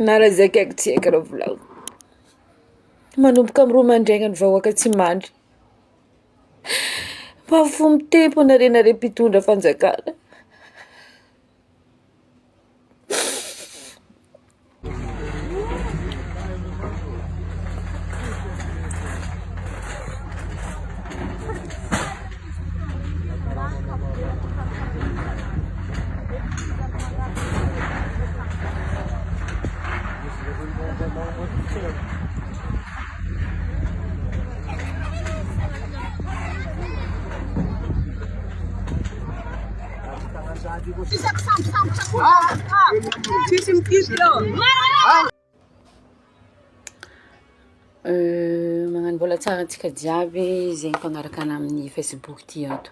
Na raha zakaiko tsy haiko raha volagniko. Manomboka amin'ny roa mandraigna ny vahoaka tsy mandry. Mba fo mitempo anare nareo mpitondra fanjakana. Magnano mbola tsara antsika jiaby zegny mpanaraka anah amin'ny facebook ty ato.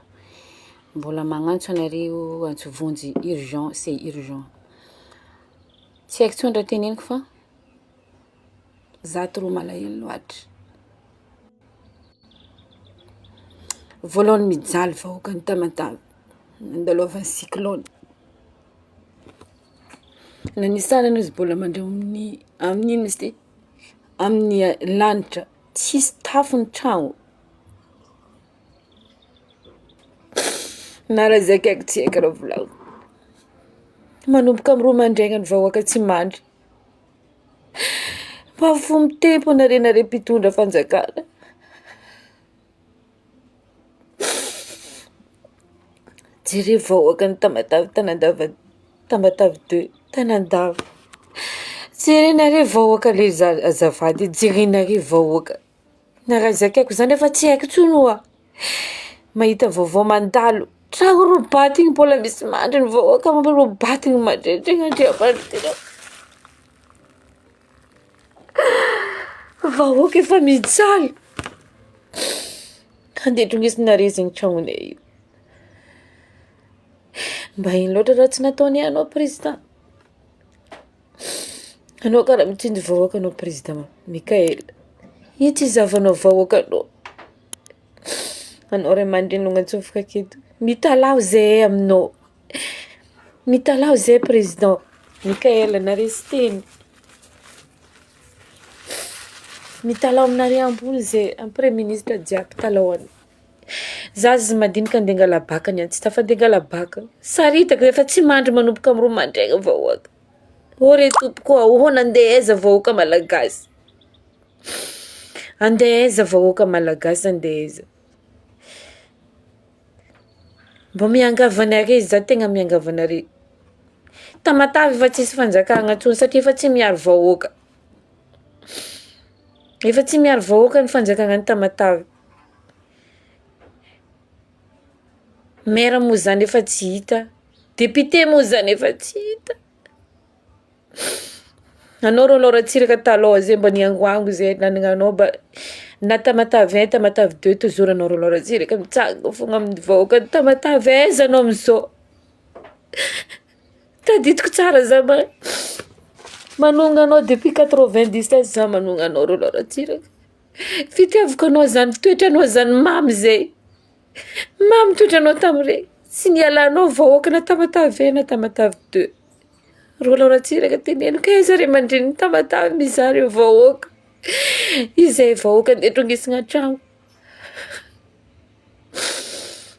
Mbola magnantso anareo antso vonjy urgent c'est urgent. Tsy haiko tsony raha teneniko fa za trop malahelo loatra. Voalohany mijaly vahoakan'i Tamatave nandalovan'ny cyclone. Nanisana izy mbola mandray amin'ny amin'ino izy ty? Amin'ny lanitra tsisy tafo ny tragno. Na raha zakaiko tsy haiko raha volagniko. Manomboka amin'ny roa mandraigna ny vahoaka tsy mandry. Mba fo mitempo anare nareo mpitondra fanjakana. Jereo vahoakan'i Tamatave Tanandava Tamatave deux Tanandava. Jerenareo vahoaka le za- azafady e, jerenareo vahoaka. Na raha zakaiko zany efa tsy haiko intsony oa. Mahita vaovao mandalo, tragno robaty igny mbola misy mandry ny vahoaka robaty igny mandrendrena Andriamanitra. Vahoaka efa mijaly. Andeha trongisinareo zegny tragnonay io. Mba ino loatra raha tsy nataonay anao président? Anao karaha mitsinjo vahoaka anao président Mickaël. Ino tsy izahavanao vahoakanao? Anao ray aman-dreny no anatsofoka aketo. Mitalaho zahay aminao. Mitalaho zahay président Mickaël naresy teny. Mitalaho aminareo ambony zay, amy premier ministre jiaby talahoana. Zaza madinika andeha angala bac niany tsy tafandeha angala bac. Saritaka efa tsy mandry manomboka amin'ny roa mandraigna vahoaka. Ô re tompoko ô, ahoana andeha aiza vahoaka malagasy? Andeha aiza vahoaka malagasy andeha aiza? Mbô miangavy anare za tegna miangavy anare. Tamatave efa tsisy fanjakana intsony satria efa tsy miaro vahoaka. Efa tsy miaro vahoaka ny fanjakana any Tamatave. Maire moa zany efa tsy hita, député moa zany efa tsy hita. Anao Roland Ratsiraka taloha zay mba niangoango zay nanana anao mba na Tamatave un Tamatave deux toujours anao Roland Ratsiraka mitsangana fogna amin'ny vahoakan'i Tamatave aiza anao amizao? Tadidiko tsara za ma- manogna anao depuis 97 za manogna anao Roland Ratsiraka, fitiavako anao zany toetranao zany mamy zay, mamy toetranao tam'regny, tsy nialanao vahoaka na Tamatave un na Tamatave deux. Roland Ratsiraka teneniko aiza ray aman-drenin'i Tamatave mizaha ireo vahoaka, izay vahoaka andeha trongisina an-tragno.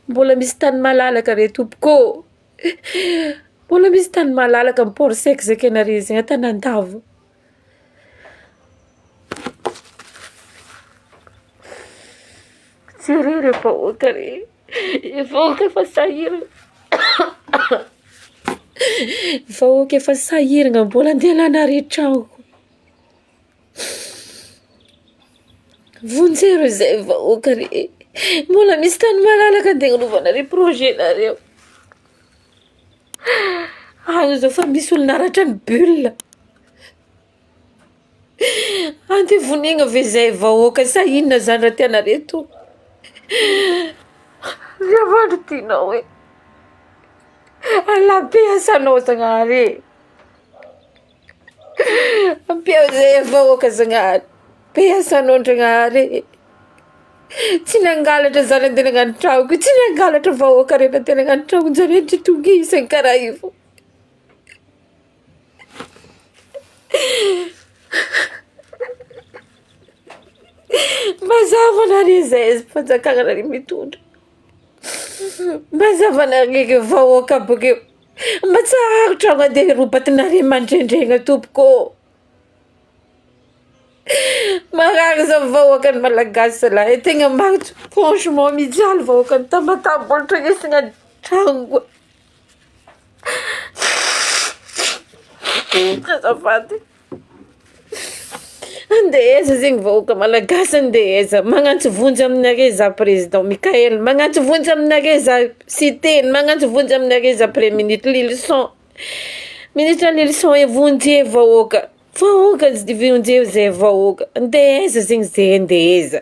Mbola misy tany malalaka re tompoko ô, mbola misy tany malalaka amin'ny port sec zakainareo zegny Antanandava. Jereo ireo vahoaka re, vahoaka efa sahirana. Vahoaka efa sahirana mbola andeha hanary trano. Vonjeo izay vahoaka re, mbola misy tany malalaka andeha hanaovanareo projet nareo. Any zao fa misy olona naratra ny bulle. Andeha vonegna ve zay vahoaka sa inona zany raha tianareo to? Zavandry tianao e! Allah be asanao Zagnahary e! Ampio zay vahoaka Zagnahary, be asanao Ndragnahary e! Tsy nangalatra za nandeha nagnano tragnoko, tsy nangalatra vahoaka re nandeha nagnano tragnonjareo tsy tonga isany karaha io fô. Mazava anareo zay fanjakana nareo mitondra. Mazava anareo ireo vahoaka aby ireo. Mba tsarotra mandeha robatinareo mandrendrena tompoko ô. Marary zao vahoakan'ny Malagasy zalahy e, tegna marina franchement mijaly vahoakan'i Tamatave mbola tranesina tragno koa. Azafady. Andeha aiza zegny vahoaka Malagasy andeha aiza? Magnantso vonjy aminareo za président Mickaël, magnantso vonjy aminareo za Siteny, magnantso vonjy aminareo za premier ministre Lylison. Ministre Lylison e vonjeo vahoaka, vahoaka vonjeo zay vahoaka, andeha aiza zegny zay andeha aiza?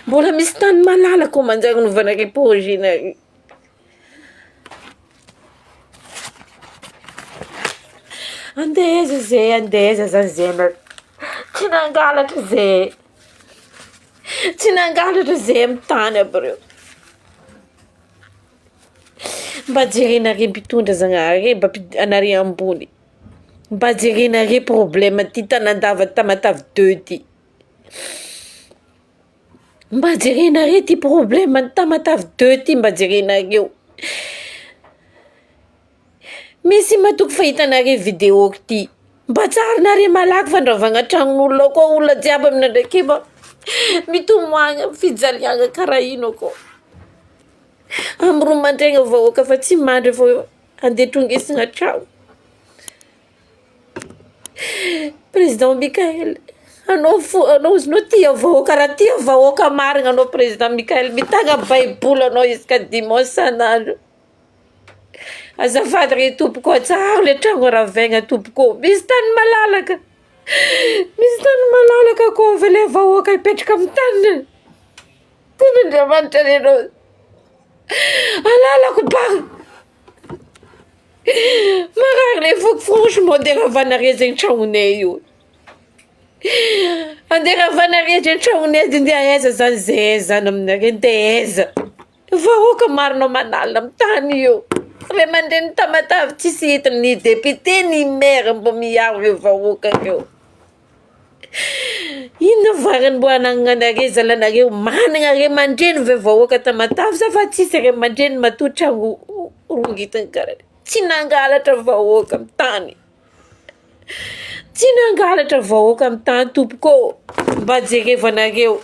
Mbola misy tany malalaka manjary novanareo projet nareo. Andeha aiza zay, andeha aiza zany zay na tsy nangalatra zay, tsy nangalatra zay amy tany aby reo. Mba jerenareo mpitondra zagnahary e, mba ampi- anare ambony, mba jerenareo problème ty Tanandava Tamatave deux ty, mba jerenareo ty problème Tamatave deux ty mba jerenareo. Misy matoky fa hitanareo vidéo-ko ty, mba tsarinareo malaky fandravagna tragnon'olo akao olona jiaby amina ndraiky mba mitomagny amy fijaliagna karaha ino akao. Amy roa mandraigna vahoaka fa tsy mandry fô andeha trongisina tragno. Président Mickaël, anao fo anao ozinao tia vahoaka raha tia vahoaka marina anao président Mickaël mitagna baiboly anao isaka dimanche isan'andro. Azafady re tompoko ô, tsara le tragno ravaigna tompoko ô, misy tany malalaka, misy tany malalaka koa avy le vahoaka hipetraka amy taniny. Tian'Andriamanitra re anao. Alalako ba. Marary le foko franchement andeha ravanareo zegny tragnonay io. Andeha ravanareo zegny tragnonay de andeha aiza zany zahay zany aminareo andeha aiza? Vahoaka marina manalina amy tany io. Ray aman-dreny Tamatave tsisy hita ny député ny maire mbô miaro reo vahoaka reo. Inona varany mbô anagnanareo zalanareo managna ray aman-dreny ve vahoaka Tamatave sa fa tsisy ray aman-dreny matoa tragno rongitiny karaha tsy nangalatra vahoaka amy tany. Tsy nangalatra vahoaka amy tany tompoko ô, mba jerevanareo.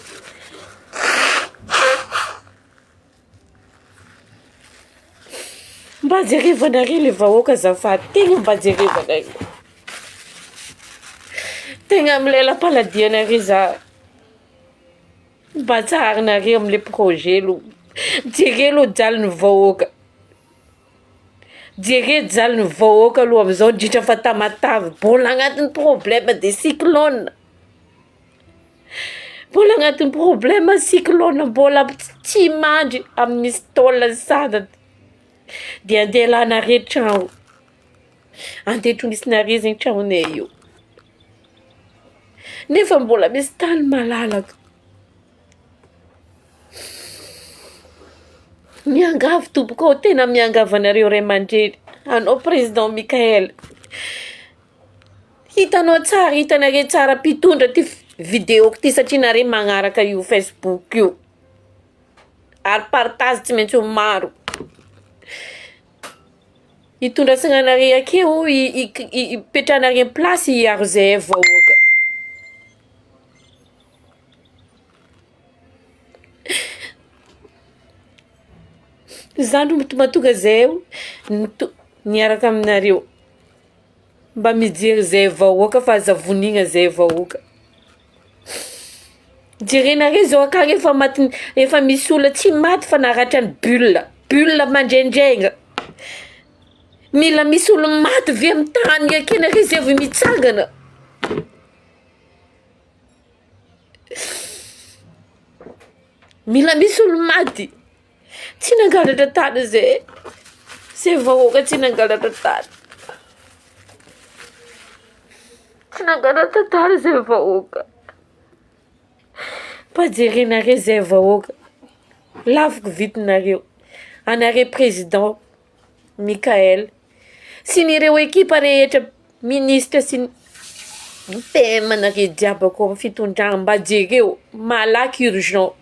Mba jerevanareo le vahoaka azafady, tegna mba jerevanareo. Tegna milela-paladianareo za. Mba tsaharinareo am'le projet aloha, jereo aloha jalin'ny vahoaka, jereo jalin'ny vahoaka aloha am'zao indrindra fa Tamatave mbola agnatin'ny problème de cyclone, mbola agnatin'ny problème cyclone mbola tsy mandry amin'ny tôle sasany de andeha alanareo tragno, andeha trongisinareo zegny tragnonay io, nefa mbola misy tany malalaka. Miangavy tompoko ô, tena miangavy anareo ray aman-dreny, anao président Mickaël, hitanao tsara, hitanareo tsara mpitondra ty vidéo-ko ty satria nareo magnaraka io Facebook io, ary partage tsy maintsy ho maro. Hitondrasana anareo akeo hipetrahanareo place hiaro zahay vahoaka. Zany no mahatonga zahay nito- niaraka aminareo, mba mijery zahay vahoaka fa aza vonina zahay vahoaka. Jerenareo zao akagny efa maty efa misy olona tsy maty fa naratran'ny bulle, bulle mandraindraigna. Mila misy olo maty ve amy tany ake nareo zay vao mitsangana? Mila misy olo maty, tsy nangalatra tany zahay, zay vahoaka tsy nangalatra tany, tsy nangalatra tany zay vahoaka. Mba jerenareo zay vahoaka, laviko vitinareo, anareo président Mickaël sy ny ireo ekipa rehetra ministra sy ny. PM anareo jiaby akao amin'ny fitondrana mba jereo, malaky urgent.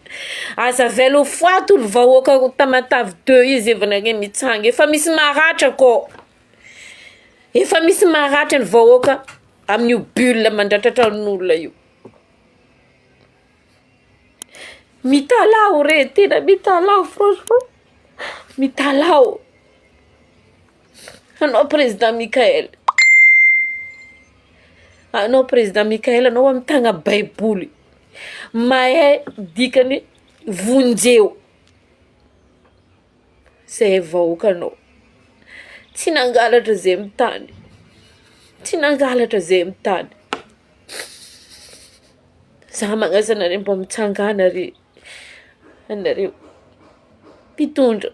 Aza avela ho faty olo vahoaka Tamatave deux io zay vao nareo mitsanga, efa misy maratra akao, efa misy maratra ny vahoaka amin'io bulle mandratra tranon'olona io. Mitalaho re, tena mitalaho franchement, mitalaho. Anao président Mickaël, anao président Mickaël anao amin'ny tagna baiboly, mahay dikany vonjeo zay vahoakanao, tsy nangalatra zay amin'ny tany, tsy nangalatra zay amin'ny tany. Za magnasa anareo mba mitsangàna re, anareo mpitondra.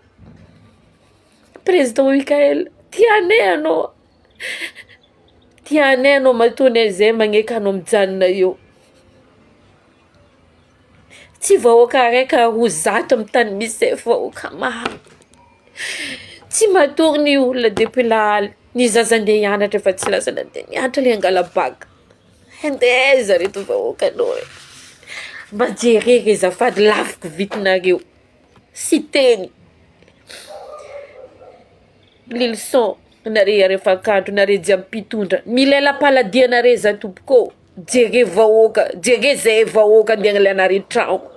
Président Mickaël, tianay anao, tianay anao matoa anay zay magneky anao mijanona eo. Tsy vahoaka araika 200 amin'ny tany misy zay fa vahoaka maro. Tsy matory ny olona depuis lahaly, ny zaza andeha hianatra efa tsy lasa nandeha nianatra le hangala bac. Handeha aiza reto vahoakanao e? Mba jereo re azafady lafiky vitinareo. Siteny, Lilison, nareo Arefakandro, nareo jiaby mpitondra, milela-paladia za tompoko ô, jereo vahoaka, jereo zay vahoaka andeha angalanareo tragno,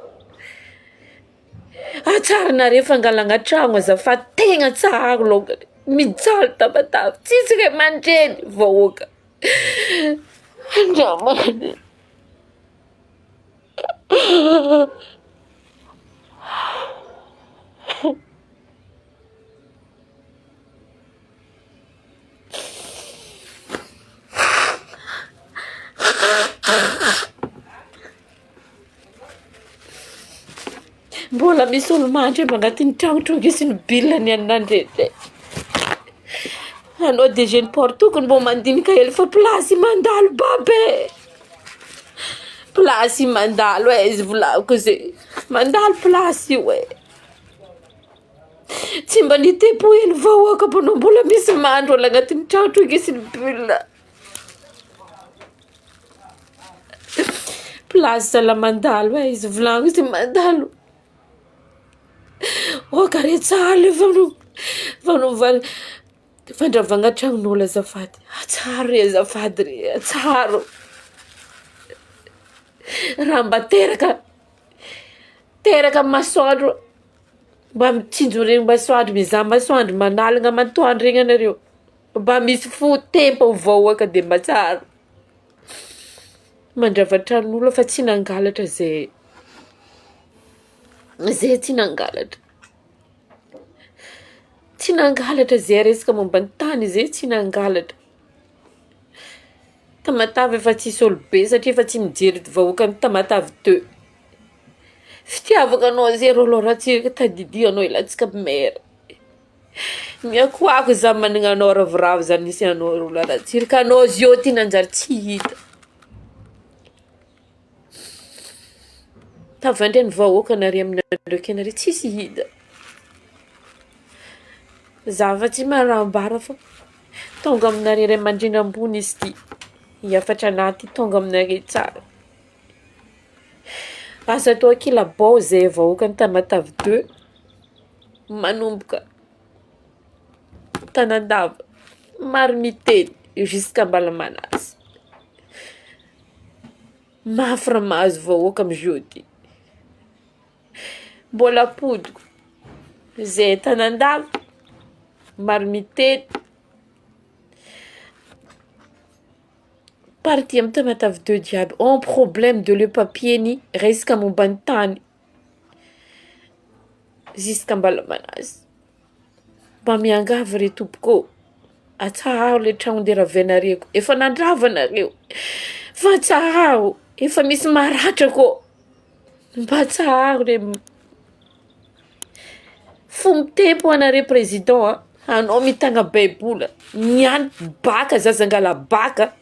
atsarinareo fangalagna tragno azafady, tegna tsara alongany, mijaly Tamatave, tsisy ray aman-dreny vahoaka, andramany. Mbola misy olo mandry aby agnatin'ny tragno trongisin'ny bilina ny aninandreny. Anao DG ny port tokony mbô mandinika hely fa plasy mandalo babe e. Plasy mandalo e, izy volako zegny, mandalo plasy io e. Tsy mba nitepo hely vahoaka mbô mbola misy mandry olo agnatin'ny tragno trongisin'ny bulle. Plasy zala mandalo e, izy volagno izy mandalo. Aoka re tsara le fanaovana fandravana tragnon'olo azafady, atsaharo re azafady re, atsaharo. Raha mba teraka, teraka amy masoandro, mba mitsinjo regny masoandro, mizaha masoandro manalina amantoandro regny anareo, mba misy fo tempo amy vahoaka de mba tsara. Mandrava tranon'olo fa tsy nangalatra zahay, zahay tsy nangalatra, tsy nangalatra zahay resaka momba ny tany zay tsy nangalatra. Tamatave efa tsisy olobe satria efa tsy mijery vahoakan'i Tamatave deux. Fitiavako anao zay rô Laurent Ratsiraka tadidio anao hilatsaka maire. Miakoako za manana anao ravoravo za misy anao Laurent Ratsiraka, anao zio ty nanjary tsy hita. Tavandray ny vahoaka nareo amin'ny andro akeo nareo tsisy hita. Za fa tsy manambara fa tonga aminareo ray aman-dreny ambony izy ty, ny hafatra anahy ty tonga aminareo tsara. Aza atao ankilabao zay vahoakan'i Tamatave deux, manomboka Tanandava, Maromiteny jusqu'à Ambalamanasy. Mafy raha mahazo vahoaka amizao ty. Mbola ampodiko zay Tanandava, Maromiteny, partie amy Tamatave deux jiaby, en problème de le papier ny resaka momba ny tany jusqu'à Ambalamanasy. Mba miangavy re tompoko ô, atsaharo le tragno ndeha ravainareo, efa nandrava nareo fa atsaharo, efa misy maratra koa, mba atsaharo re. Fo mitempo ho anareo président a, anao mitagna baiboly, niany baka zaza angala baka,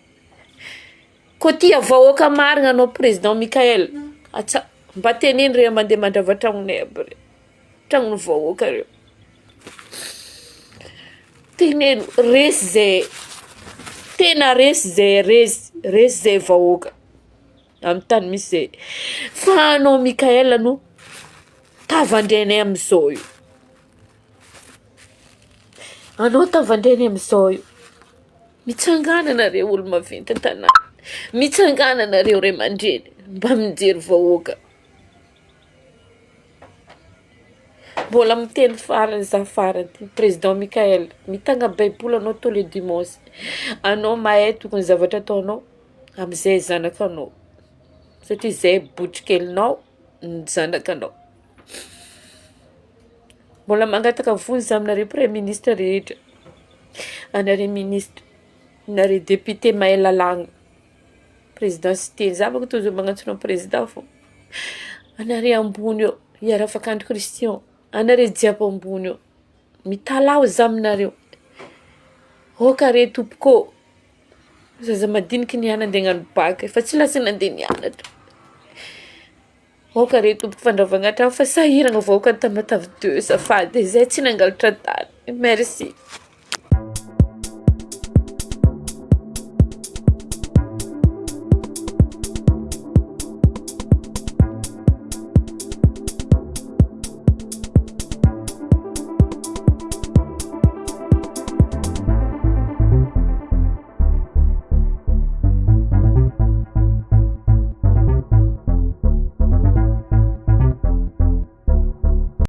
koa tia vahoaka marina anao président Mickaël, atsa- mba teneno re mandeha mandrava tragnonay aby re, tragnon'ny vahoaka reo, teneno resy zahay. Tena resy zay resy, resy zay vahoaka amin'ny tany misy zay. Fa anao Mickaël no tavandrainay am'zao io, anao tavandrainay am'zao io. Mitsangàna nareo olo maventy an-tanàna, mitsangàna nareo ray aman-dreny mba mijery vahoaka. Mbola miteny farany za farany ty, président Mickaël, mitagna baiboly anao tous les dimanches, anao mahay tokony zavatra ataonao am'zay zanakanao satria zay botry kelinao ny zanakanao. Mbola mangataka vonjy za aminareo premier ministre rehetra, anare ministra, nareo député mahay lalàgna, président Siteny, za bôka toujours magnantso anao président fô, anare ambony eo, i Rafakandro Christian, anare jiaby ambony eo, mitalaho za aminareo, aoka re tompoko ô, zaza madiniky niany andeha hagnano bacc efa tsy lasa nandeha nianatra, aoka re tompoko fandravagna tragno fa sahirana vahoakan'i Tamatave deux azafady e, zahay tsy nangalatra tany, merci.